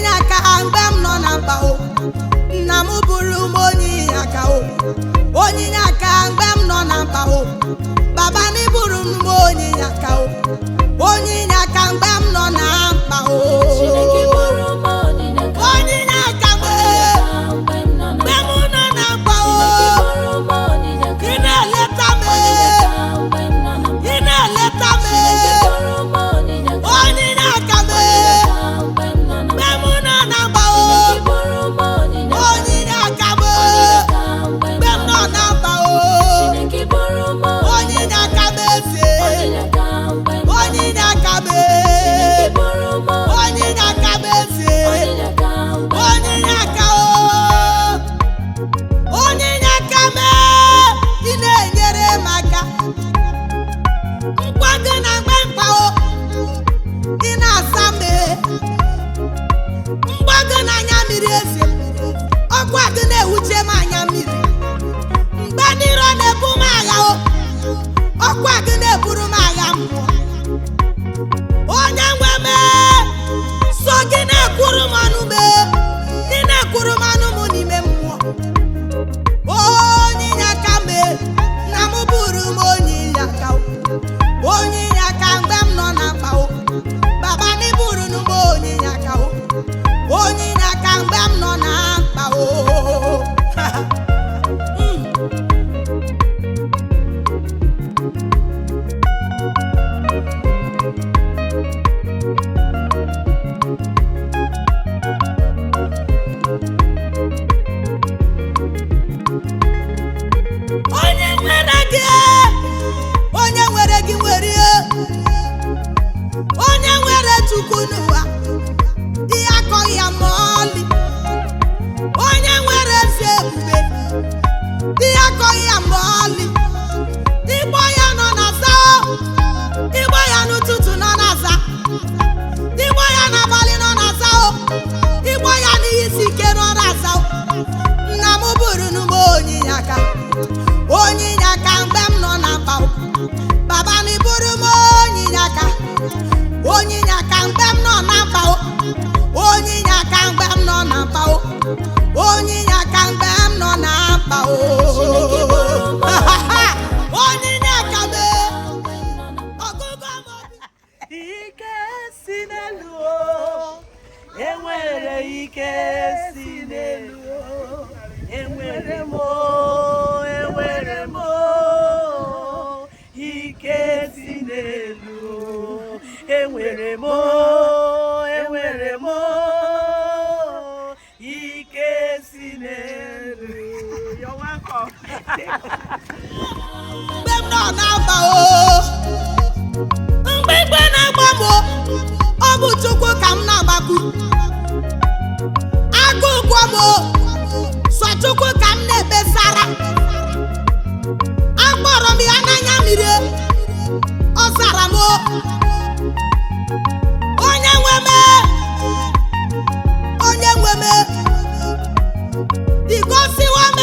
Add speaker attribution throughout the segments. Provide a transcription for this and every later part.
Speaker 1: Onye inye aka mgbe m nọ na mkpa o, nna m bụrụ m onye inye aka o. Onye inye aka mgbe m nọ na mkpa o, baba na ịbụrụ m onye inye aka o. Onye inye aka mgbe m nọ na mkpa o.
Speaker 2: Chineke bụrụ m onye inye aka.
Speaker 1: Onye inye aka mgbe
Speaker 2: Mgbe m nọ na
Speaker 1: mgbe m nọ na mkpa o.
Speaker 2: Chineke bụrụ m onye inye aka.
Speaker 1: Ị na-eleta m,
Speaker 2: Mgbe m nọ na
Speaker 1: ị na-eleta m.
Speaker 2: Chineke bụrụ m onye inye aka.
Speaker 1: Onye inye aka m
Speaker 2: Mgbe m nọ na
Speaker 1: mgbe m nọ na mkpa o.
Speaker 2: Chineke bụrụ m onye inye aka.
Speaker 1: Onye inye aka m
Speaker 2: Mgbe
Speaker 1: mgbe m nọ na mkpa o.
Speaker 2: Chineke bụrụ m
Speaker 1: Onye inye aka m eze.
Speaker 2: onye inye aka. Mgbe m nọ
Speaker 1: Onye inye aka m.
Speaker 2: Chineke bụrụ m
Speaker 1: Onye inye aka m eze.
Speaker 2: onye inye aka. Mgbe
Speaker 1: Onye inye aka o. Onye inye aka m, ị na-enyere m aka. Nkwa gị na mgbe mkpa o, ị na-asa m. Mgba gị n'anya mmiri eze m, ọkwa gị na-ewuche m anya mmiri. Mgbe n'iro na-ebu m agha o, ọkwa gị na-eburu m agha mmụọ. Onye nwe m, so gị na-ekwuru m ọnụ m, ị na-ekwuru m ọnụ m n'ime mmụọ. Onye inye aka m, na m bụrụ m onye inye aka o. Onye inye aka mgbe m nọ na mkpa o, baba na ịbụrụ m onye inye aka o. Onye inye aka mgbe m nọ na mkpa o. Onye nwere gị, onye nwere gị nwere ihe. Onye nwere Chukwu n'ụwa, ihe akọghị ya ma ọlị. Onye nwere ezi ebube, ihe akọghị ya ma ọlị. Ịgbọ ya nọ na-aza, ịgbọ ya n'ụtụtụ nọ na-aza, ịgbọ ya n'abalị nọ na-aza o, ịgbọ ya n'ihe isi ike nọ na-aza o. Nna m bụrụ m onye inye aka. Onye inye aka mgbe m nọ na mkpa o. Baba na ịbụrụ m onye inye aka. Onye inye aka mgbe m nọ na mkpa o. Onye inye aka mgbe m nọ na mkpa o. Onye inye aka mgbe m nọ na mkpa o.
Speaker 2: Chineke bụrụ m
Speaker 1: Onye inye aka m, ọgụgụ m obi.
Speaker 3: Ike si n'elu o, enwere ike si n'elu o, enwere m o, enwere m o, ike si n'elu o, enwere m o, enwere m o, ike si n'elu. You're welcome.
Speaker 1: Mgbe m nọ na mkpa o, mgbe igwe na-agba m o, ọ bụ Chukwu ka m na-agbakwu. Agụụ gụọ m o, sọ Chukwu ka m na-ekpesara. Akpọrọ m ya n'anya mmiri, ọ zara m o. Onye nwe m, onye nwe m, igosiwo m,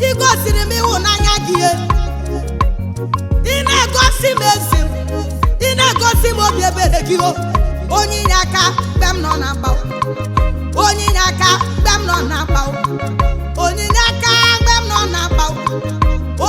Speaker 1: igosiri m ịhụnanya gị. Ị na-egosi m ezi m, ị na-egosi m obi ebere gị o. Onye inye aka mgbe m nọ na mkpa o. Onye inye aka mgbe m nọ na mkpa o. Onye inye aka mgbe m nọ na mkpa o.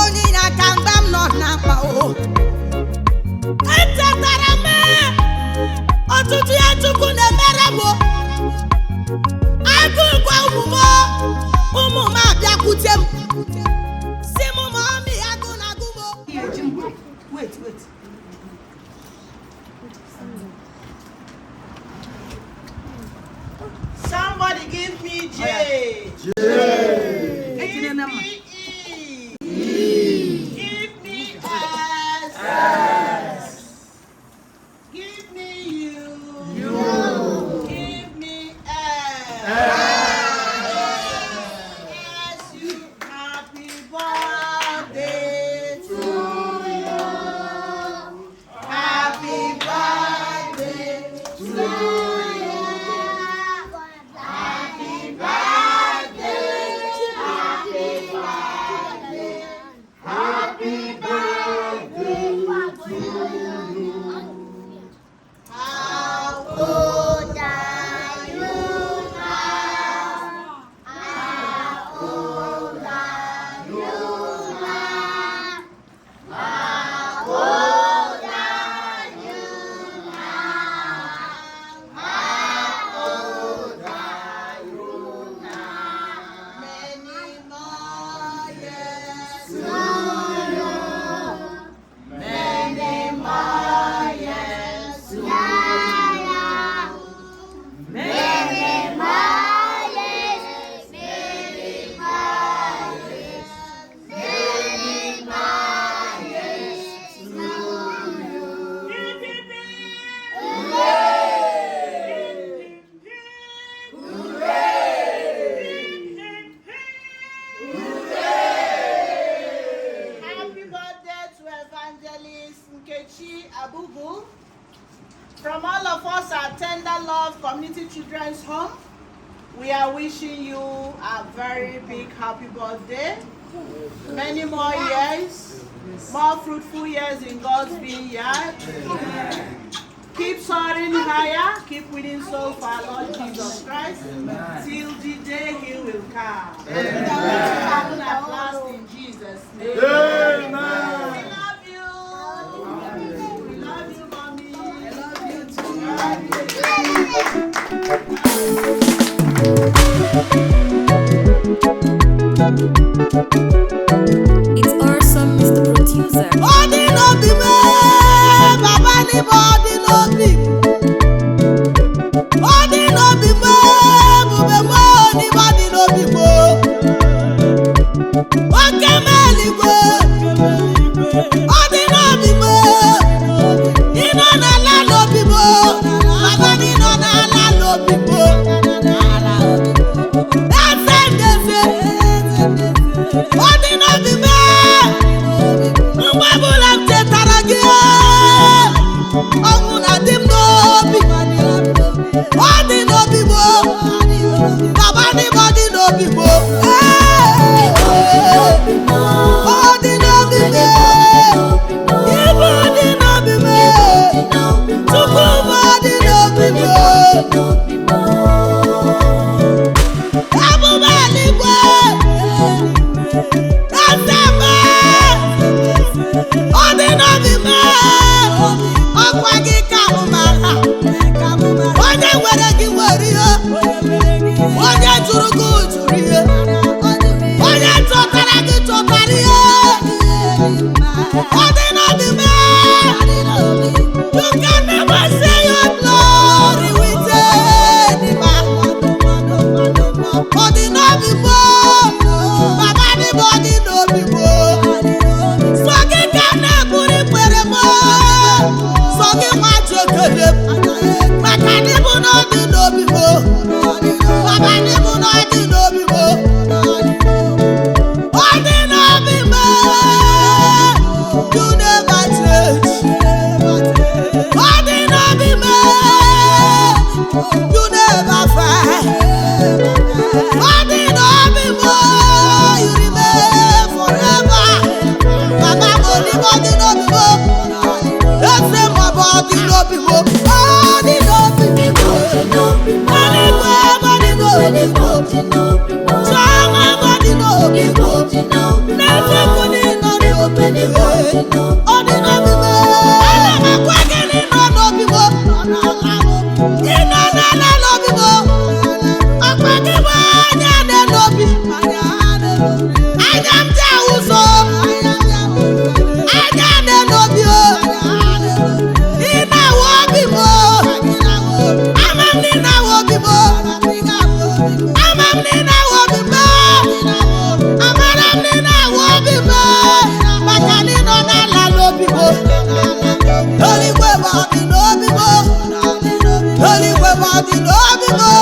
Speaker 1: Onye inye aka mgbe m nọ na mkpa o. Echetara m ọtụtụ ya Chukwu na-emere m o. Agụụ gwa ụmụ m o, ụmụ m abịakwute m si m ma ọmị agụụ na-agụ m o.
Speaker 3: Wait, wait. Somebody give me J. J. Give me E. E. Give me S. S. Give me U. U. Give me S. S. U. Happy birthday to you. Happy birthday to you. Happy birthday. Children's Home. We are wishing you a very big happy birthday. Many more years, more fruitful years in God's vineyard. Keep soaring higher, keep winning souls for our Lord Jesus Christ till the day He will come. Amen. Happen at last in Jesus' name. Amen. We love you. We love you, Mommy. I love you too. Love you.
Speaker 2: It's awesome, Mr. Producer.
Speaker 1: Ọ dị n'obi m ee, baba n'ime ọ dị n'obi m. Ọ dị n'obi m ee, ebube m oo, n'ime ọ dị n'obi m oo. Oke m eluigwe, ọ dị n'obi m ee, ị nọ n'ala n'obi m oo, baba n'ị nọ n'ala n'obi m oo. Eze ndị eze, ọ dị n'obi m ee. Mgbe ọbụla m chetara gị, ọnwụ na-adị m n'obi. Ọ dị n'obi m o. Baba n'ime ọ dị n'obi m o. Ọ dị n'obi m. Ibu dị n'obi m. Chukwu m, ọ dị n'obi m. Ebube eluigwe, eze m, ọ dị n'obi m. Ọkwa gị ka m mara. Onye nwere gị nwere ihe. Onye jụrụ gị jụrụ ihe. Onye chọtara gị chọtara ihe. Ọ dị n'obi m. You can never say your glory with any man. Ọ dị n'obi m. Baba dị m, ọ dị n'obi m. Sọ gị ka m na-egburu ikpere m. Sọ gị nwa ji ekele m. Maka na ịbụ na ọ dị n'obi m. Baba na ịbụ na ọ dị n'obi m. Ọ dị n'obi m. You never change. Ọ dị n'obi m. You never fail. Ọ dị n'obi m. You remain forever. Baba m, onímọ̀ ọ dị n'obi m. Eze m, ọ bụ ọ dị n'obi m. Ọ dị n'obi m. Eluigwe m, ọ dị n'obi m. Chiọma m, ọ dị n'obi m. N'eziokwu niile, ọ dị n'obi m. Ọ dị n'obi m. Ana m agwa gị na ị nọ n'obi m. Ị nọ n'ala n'obi m. Ọkwa gị bụ anya na-enobi. Anya m ji ahụ ụzọ. Anya na-enobi o. Ị na-awụ obi m o. Ama m na ị na-awụ obi m o. Ama m na ị na-awụ obi m o. Amara m na ị na-awụ obi m o. Maka na ị nọ n'ala n'obi m o. Eluigwe bụ ọ dị n'obi m o. Eluigwe bụ ọ dị n'obi m o.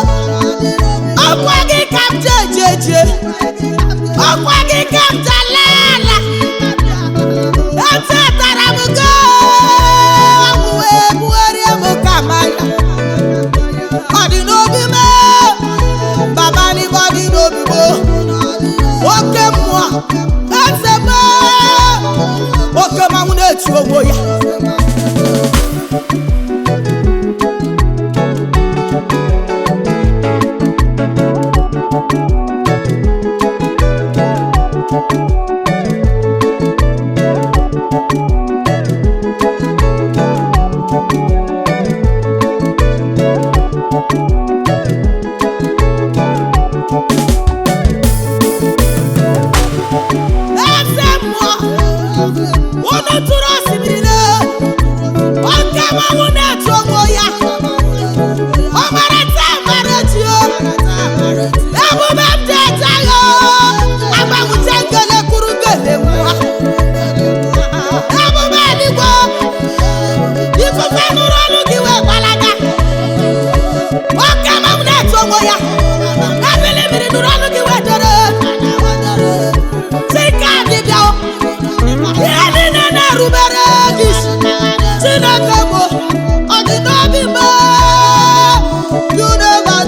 Speaker 1: Ọkwa gị ka m ji eje eje. Ọkwa gị ka m ji ala ala. Echetara m gị, ọnwụ wee bugharịa m ka mmanya. Ọ dị n'obi m, baba n'ime ọ dị n'obi m. Oke mmụọ, eze m, oke mmanwụ na-echu onwe ya. Eze mmụọ, unu tụrụ osimiri na oke mmanwụ na-echu onwe ya. Ọ mara taa, mara echi o. Ebube m ji eje agha o. Agbanwuche ngele kwuru ngele nwa. Ebube eluigwe, ifufe nụrụ olu gị wee gbalaga. Oke mmanwụ na-echu onwe ya. Ebili mmiri nụrụ olu gị wee dere. Chika dibịa o. Ihe niile na-erubere gị isi. Chineke bụ ọ dị n'obi m. You never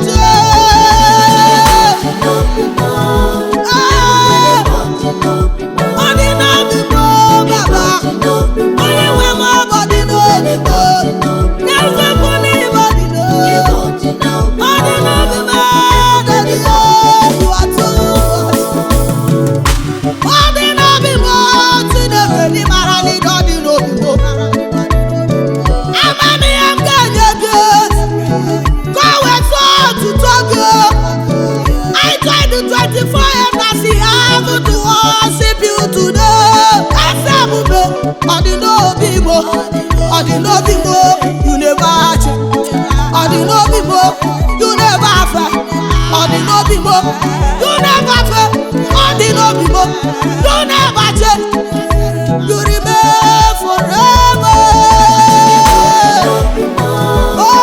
Speaker 1: You never fail. Ọ dị n'obi m. You never change. You remain forever. Ọ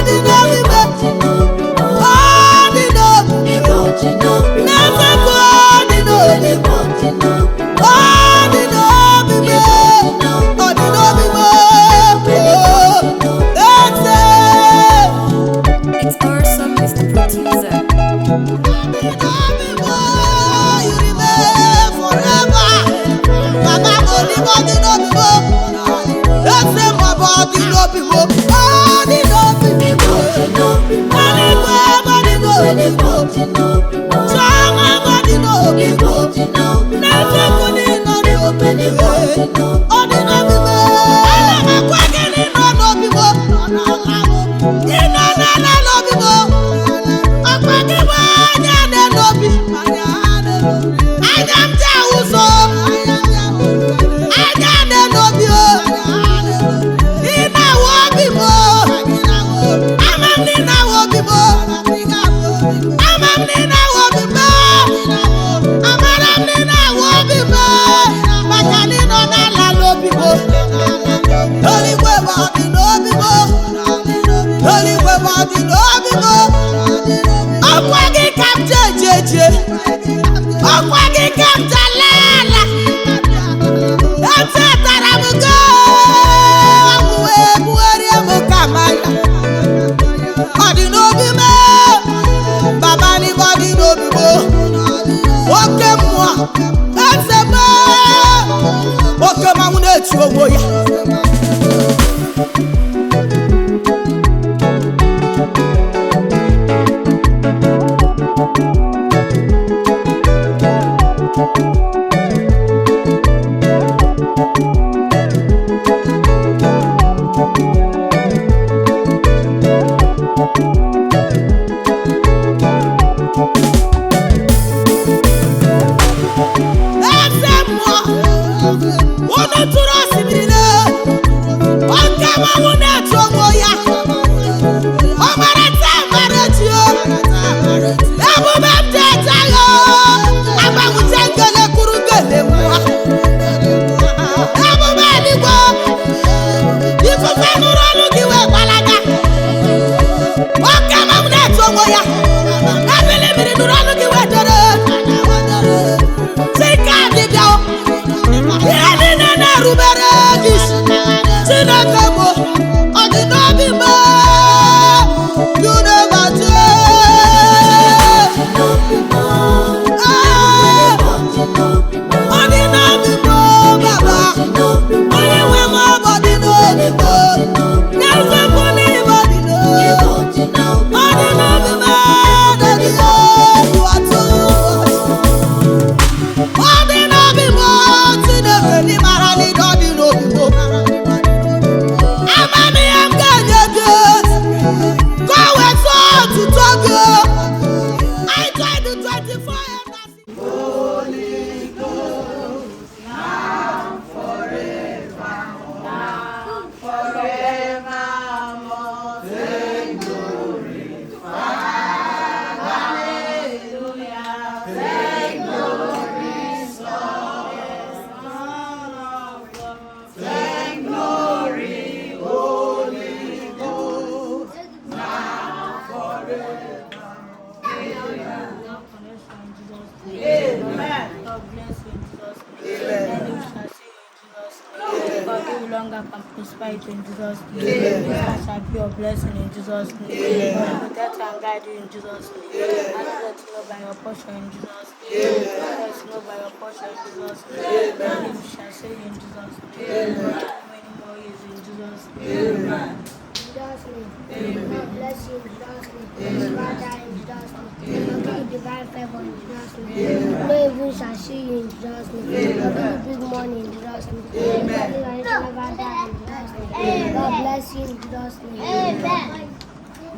Speaker 1: dị n'obi m. Ọ dị n'obi m. N'eziokwu, ọ dị n'obi m. Ọ dị n'obi m. Ọ dị n'obi m. Eze.
Speaker 2: It's awesome, Mr. Producer.
Speaker 1: Ọkpa gị bụ anya na-enobi. Anya m ji ahụ ụzọ. Anya na-enobi o. Ị na-awụ obi m o. Ama m na ị na-awụ obi m o. Ama m na ị na-awụ obi m o. Amara m na ị na-awụ obi m o. Maka na ị nọ n'ala n'obi m o. Eluigwe bụ ọdị n'obi m o. Eluigwe bụ ọdị n'obi m o. Ọkwa gị ka m ji eje eje. Ọkwa gị ka m ji ala ala. Echetara m gị ọnwụ wee bugharịa m ka mmanya. Ọ dị n'obi m baba n'ime ọ dị n'obi m oke mmụọ eze m oke mmanwụ na-echu onwe ya. Eze mmụọ unu tụrụ osimiri na oke mmanwụ na-echu onwe ya. Ọ mara taa mara echi o. Ebube m ji eje agha o. Agbanwuche ngele kwuru ngele nwa. Ebube eluigwe ifufe nụrụ ọnụ gị wee gbalaga. Oke mmanwụ na-echu onwe ya. Ebili mmiri nụrụ ọnụ gị wee dere. Chika dibịa o. Ihe niile na-erubere gị isi. Chineke bụ ọ dị n'obi m. You never change. Ah, ọ dị n'obi m, Baba. Onye nwe m ọ dị n'obi m. N'eziokwu n'ime ọ dị n'obi. Ọ dị n'obi m, daddy, oh, you are too much. Ọ dị n'obi m, Chineke dị mara n'ịdọ dị n'obi m. Amamihe m ga-enye gị, ka o wee tụọ otuto gị. I joined the 24 elders.
Speaker 3: Amen.
Speaker 4: God bless you in Jesus' name. Many shall see you in Jesus' name. God give you longer and prosperity in Jesus' name. This shall be your blessing in Jesus' name. God protect and guide you in Jesus' name. And let you know by your portion in Jesus' name. Let us know by your portion in Jesus' name. Many shall see you in Jesus' name. Many more years in Jesus' name.
Speaker 5: Jesus' name. God bless you in Jesus' name. Father in Jesus' name. God give you divine favor in Jesus' name. No evil shall see you in Jesus' name. God give you big money in Jesus' name. God give you never die in Jesus' name. God bless you in Jesus' name. Amen.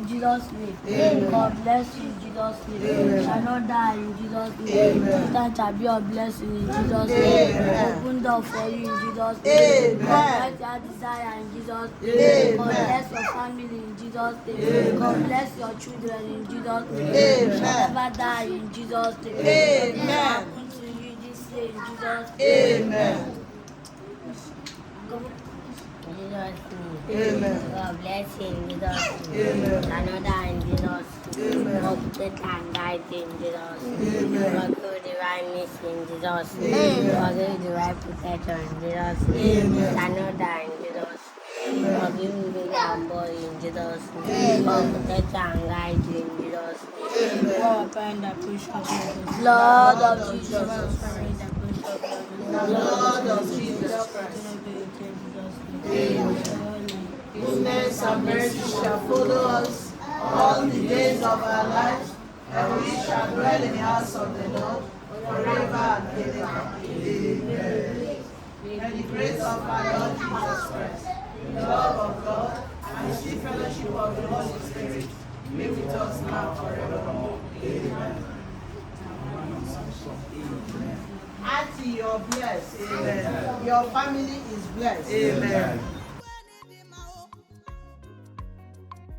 Speaker 4: In Jesus' name. God bless you in Jesus' name. You shall not die in Jesus' name. This time shall be a blessing in Jesus' name. Open door for you in Jesus' name. God bless your desire in Jesus' name. God bless your family in Jesus' name. God bless your children in Jesus' name. You shall never die in Jesus' name. Amen. Happen to you this day in Jesus' name.
Speaker 3: Amen.
Speaker 4: Jesus' name. Amen. God bless you in Jesus' name. Amen. Another in Jesus' name. Amen. God protect and guide you in Jesus' name. Amen. God give you divine mercy in Jesus' name. Amen. God give you divine protection in Jesus' name. Amen. Another in Jesus' name. God give you big and boy in Jesus' name. God protect and guide you in Jesus' name.
Speaker 6: Amen.
Speaker 4: Lord of Jesus.
Speaker 3: The Lord of Jesus Christ. Goodness and mercy shall follow us all the days of our lives, and we shall dwell in the house of the Lord forever and ever. Amen. May the grace of our Lord Jesus Christ, the love of God, and the sweet fellowship of the Holy Spirit be with us now forevermore. Amen. Auntie, you're blessed. Amen. Your family is blessed. Amen.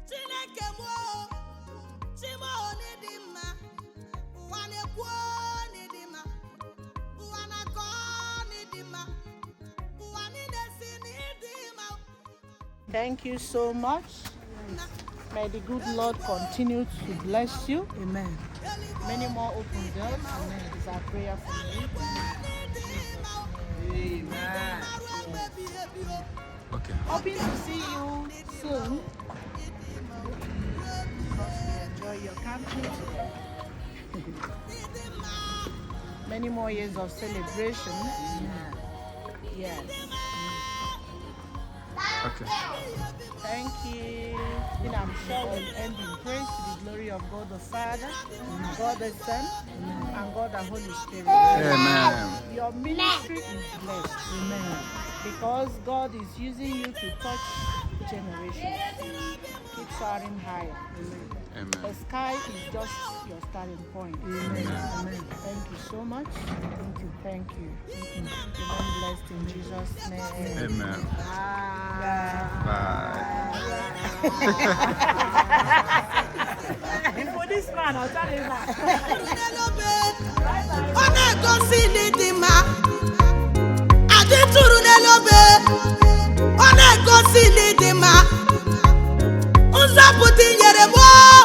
Speaker 1: Chineke m o, Chima onye dị mma, ụwa na-ekwu onye dị mma, ụwa na-akọ onye dị mma, ụwa niile si n'ịdị mma.
Speaker 3: Thank you so much. May the good Lord continue to bless you.
Speaker 1: Amen.
Speaker 3: Many more open doors. Amen. Is our prayer for you.
Speaker 1: Amen.
Speaker 7: Okay.
Speaker 3: Hoping to see you soon. Because we enjoy your company today. Many more years of celebration. Yes.
Speaker 7: Okay.
Speaker 3: Thank you. And I'm sure we'll end in praise to the glory of God the Father, God the Son, and God the Holy Spirit.
Speaker 7: Amen.
Speaker 3: Your ministry is blessed. Amen. Because God is using you to touch generations. Keep soaring higher.
Speaker 7: Amen.
Speaker 3: The sky is just your starting point. Amen. Amen. Thank you so much. Thank you. Thank you. Remain blessed in Jesus' name.
Speaker 7: Amen.
Speaker 3: Bye.
Speaker 7: Bye.
Speaker 3: For this man, I'll tell you that.
Speaker 1: Ọ na-egosi n'ịdị mma adị tụrụ n'elu obe, ọ na-egosi n'ịdị mma nzọpụta i nyere m o.